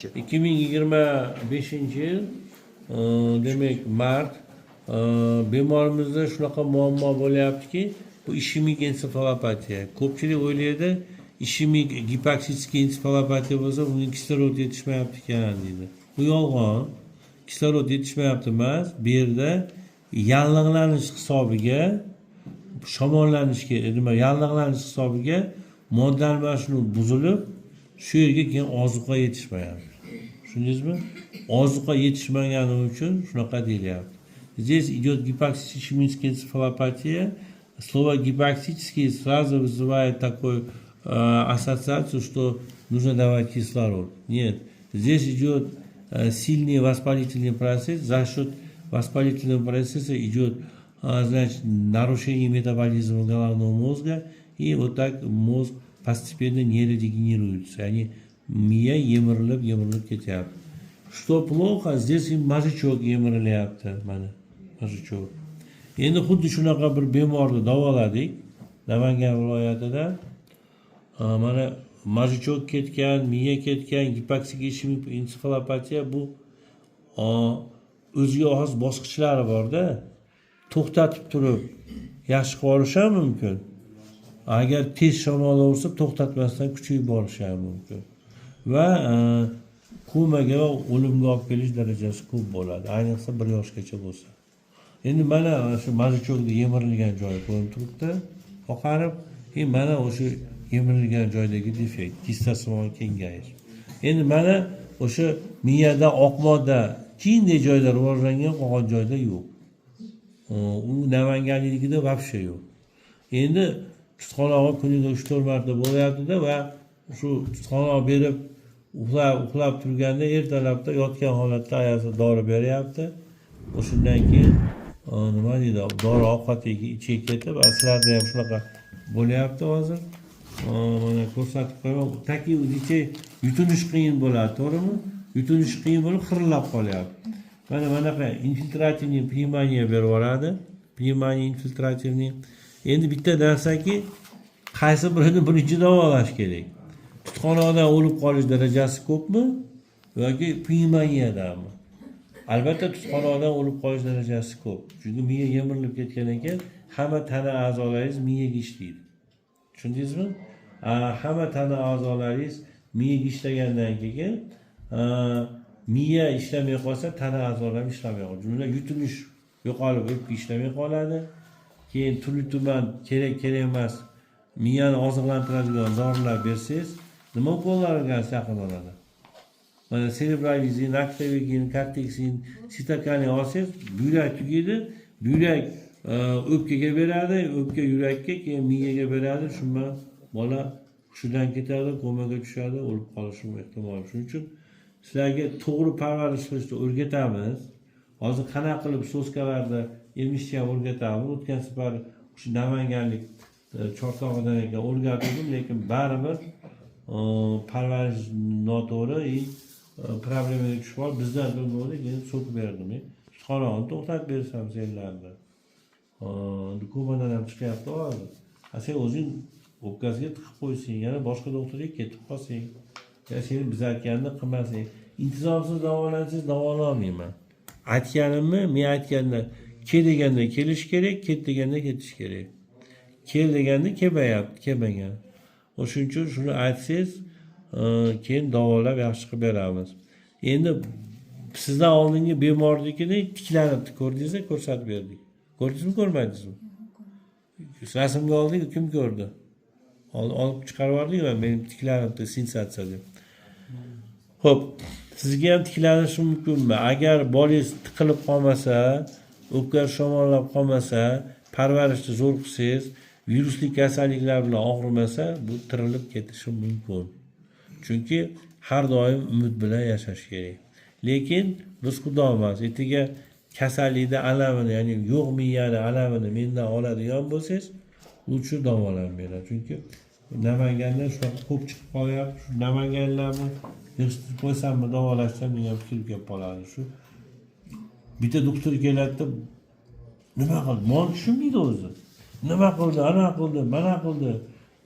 2025-yil, demak, mart. Bemorimizda shunaqa muammo bo'lyaptiki, bu ishemik ensefalopatiya. Ko'pchilik o'ylaydi, ishemik гипоксический ensefalopatiya bo'lsa, bunga kislorod yetishmayapti ekan, deydi. Bu yolg'on. Kislorod yetishmayapti emas, bu yerda yallig'lanish hisobiga shamollanishga, nima, yallig'lanish hisobiga modda almashinuvi buzilib, shu yerga keyin ozuqa yetishmayapti. Tushundingizmi? Ozuqa yetishmagani uchun shunaqa deyilyapti. Здесь идет гипоксическая энцефалопатия. Слово «гипоксический» сразу вызывает такую ассоциацию, что нужно давать кислород. Нет, здесь идет сильный воспалительный процесс. За счет воспалительного процесса идет, значит, нарушение метаболизма головного мозга, и вот так мозг постепенно нейродегенерируется. Ya'ni miya yemirilib yemirilib ketyapti. Что плохо, здесь и мозжечок yemirilyapti, mana мозжечок. Endi xuddi shunaqa bir bemorni davoladik Namangan viloyatida. Mana мозжечок ketgan, miya ketgan, gipoksik ishemik ensefalopatiya. Bu o'ziga xos bosqichlari borda, to'xtatib turib yaxshi qilib olish ham mumkin, agar tez shamollaversa, to'xtatmasdan kuchayib borishi ham mumkin va komaga va o'limga olib kelish darajasi ko'p bo'ladi, ayniqsa 1 yoshgacha bo'lsa. Endi mana shu мозжечок da yemirilgan joyi ko'rinib turibdi oqarib, и mana o'sha yemirilgan joydagi defekt, kistasimon kengayish. Endi mana o'sha miyada oq modda jinday joyda rivojlangan, qolgan joyda yo'q. U namanganlikida вообще yo'q. Endi tutqanog'i kuniga 3-4 marta bo'lyaptida va shu tutqanoq berib, uxlab uxlab turganda, ertalabda yotgan holatda ayasi dori beryapti. O'shandan keyin nima deydi, dori ovqat ichiga ketib, sizlarda ham shunaqa bo'lyapti hozir. Mana ko'rsatib qo'yaman. Такие у детей yutinish qiyin bo'ladi, to'g'rimi? Yutinish qiyin bo'lib, xirillab qolyapti. Mana bunaqa инфильтративный pnevmoniya berib yuboradi, pnevmoniya инфильтративный. Endi bitta narsaki, qaysi birini birinchi davolash kerak? Tutqanoqdan o'lib qolish darajasi ko'pmi yoki pnevmoniyadanmi? Albatta, tutqanoqdan o'lib qolish darajasi ko'p, chunki miya yemirilib ketgandan keyin hamma tana a'zolaringiz miyaga ishlaydi, tushundingizmi? Hamma tana a'zolaringiz miyaga ishlagandan keyin, miya ishlamay qolsa, tana a'zolari ham ishlamay qoladi. Jumladan, yutinish yo'qolib, o'pka ishlamay qoladi. Keyin turli tuman kerak kerak emas miyani oziqlantiradigan dorilar bersangiz, nima ukollar olgansiz yaqin orada? Mana Serebralizin, Aktavegin, Korteksin, Sitokanin olsangiz, buyrak tugaydi. Buyrak o'pkaga beradi, o'pka yurakka, keyin miyaga beradi. Shu bilan bola hushidan ketadi, komaga tushadi, o'lib qolishi ehtimol. Shuning uchun sizlarga to'g'ri parvarish qilishni o'rgatamiz hozir. Qanaqa qilib соска larda emishni ham o'rgatamiz. O'tgan safar shu namanganlik Chortog'idan ekan, o'rgatgandim, lekin baribir parvarish noto'g'ri и problemaga tushib qolib, bizdan bo'ldi. Keyin so'kib berdim, tutqanog'ini to'xtatib bersam senlarni, komadan ham chiqyapti hozir, a sen o'zing o'pkasiga tiqib qo'ysang, yana boshqa doktorga ketib qolsang, yo seni biz aytganini qilmasang, intizomsiz davolansangiz, davololmayman. Aytganimni, men aytganda, kel deganda kelish kerak, ket deganda ketish kerak. Kel deganda kelmayapti, kelmagan. O'shuning uchun shuni aytsangiz, keyin davolab, yaxshi qilib beramiz. Endi sizdan oldingi bemornikini tiklanibdi, ko'rdingizmi? Ko'rsatib berdik, ko'rdingizmi, ko'rmadingizmi? Rasmga oldik, kim ko'rdi? Olib chiqarib yubordik. Men tiklanibdi, sensatsiya deb. Ho'p, sizga ham tiklanishi mumkinmi? Agar bolangiz tiqilib qolmasa, o'pka shamollab qolmasa, parvarishni zo'r qilsangiz, virusli kasalliklar bilan og'rimasa, bu tirilib ketishi mumkin, chunki har doim umid bilan yashash kerak. Lekin biz xudo emas. Ertaga kasallikni alamini, ya'ni yo'q miyani alamini mendan oladigan bo'lsangiz, лучше davolanib beradi, chunki Namanganda shunaqa ko'p chiqib qolyapti. Shu namanganlarni yig'ishtirib qo'ysammi, davolashsam degan fikr kelib qoladi. Shu bitta doktor keladida, nima qildi, mol tushunmaydi o'zi, nima qildi, ana qildi, mana qildi,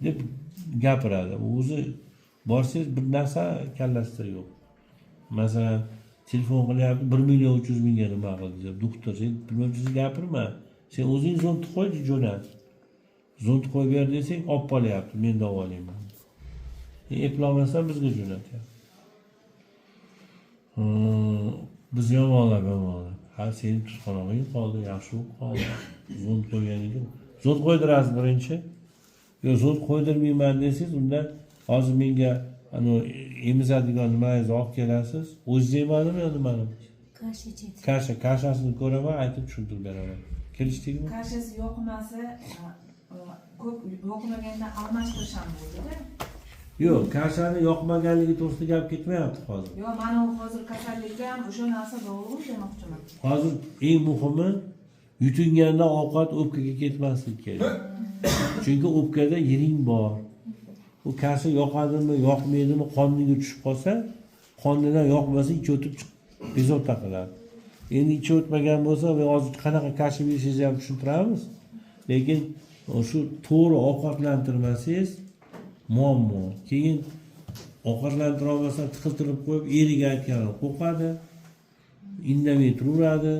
deb gapiradi. O'zi borsangiz, bir narsa kallasida yo'q. Masalan, telefon qilyapti, 1 300 000ga nima qildi deb. Doktor, sen 1 300 000 gapirma, sen o'zing zond qo'y, jo'nat. Zond qo'yib ber desang, olib qolyapti, men davolayman. Eplolmasdan bizga jo'natyapti. Biz yomonlab yomonlab, ha, seni tutqanog'ing qoldi, yaxshi bo'lib qoldi zond qo'yganiga. Zond qo'ydirasiz birinchi. Yo'q, zond qo'ydirmayman desangiz, unda hozir menga anavi emizadigan nimangizni olib kelasiz. O'zingiz emadimi yo nimani? Kasha ichadi. Kasha, kashasini ko'raman, aytib tushuntirib beraman. Kelishdikmi? Kashasi yoqmasa, ko'p yoqmaganda almashtirish ham bo'ladida. Yo'q, kashani yoqmaganligi to'g'risida gap ketmayapti hozir. Yo'q, mana u hozir kasallikka ham o'sha narsa bog'liq demoqchiman. Hozir eng muhimi, yutinganda ovqat o'pkaga ketmasligi kerak, chunki o'pkada yiring bor. U kasha yoqadimi, yoqmaydimi, qorniga tushib qolsa, qornidan yoqmasa, ichi o'tib chiqib bezovta qiladi. Endi ichi o'tmagan bo'lsa, hozir qanaqa kasha berishingizni ham tushuntiramiz, lekin shu to'g'ri ovqatlantirmasangiz, muammo. Keyin ovqatlantira olmasdan tiqiltirib qo'yib, eriga aytganini qo'rqadi, indamay turaveradi.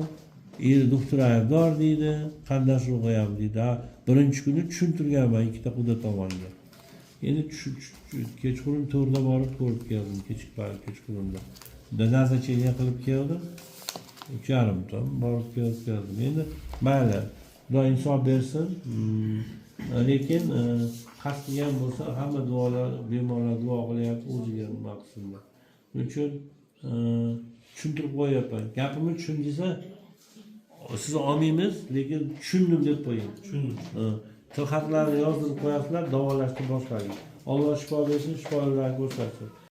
Eri doktor aybdor deydi, qarindosh urug'i ham deydi. Ha, birinchi kuni tushuntirganman ikkita quda tomonga. Endi kechqurun 4da borib ko'rib keldim, kechqurunda назначение qilib keldim, 3:30da borib kelib keldim. Endi mayli, Xudo insof bersin. Lekin qasd qilgan bo'lsa, hamma duolar, bemorlar duo qilyapti o'ziga, nima qilsinlar. Shuning uchun tushuntirib qo'yyapman. Gapimni tushundingizmi? Siz olmaymiz, lekin tushundim deb qo'ying. Tushundim. Ha, tilxatlarni yozdirib qo'yasizlar, davolashni boshladik. Alloh shifo bersin, shifo yo'llarini ko'rsatsin.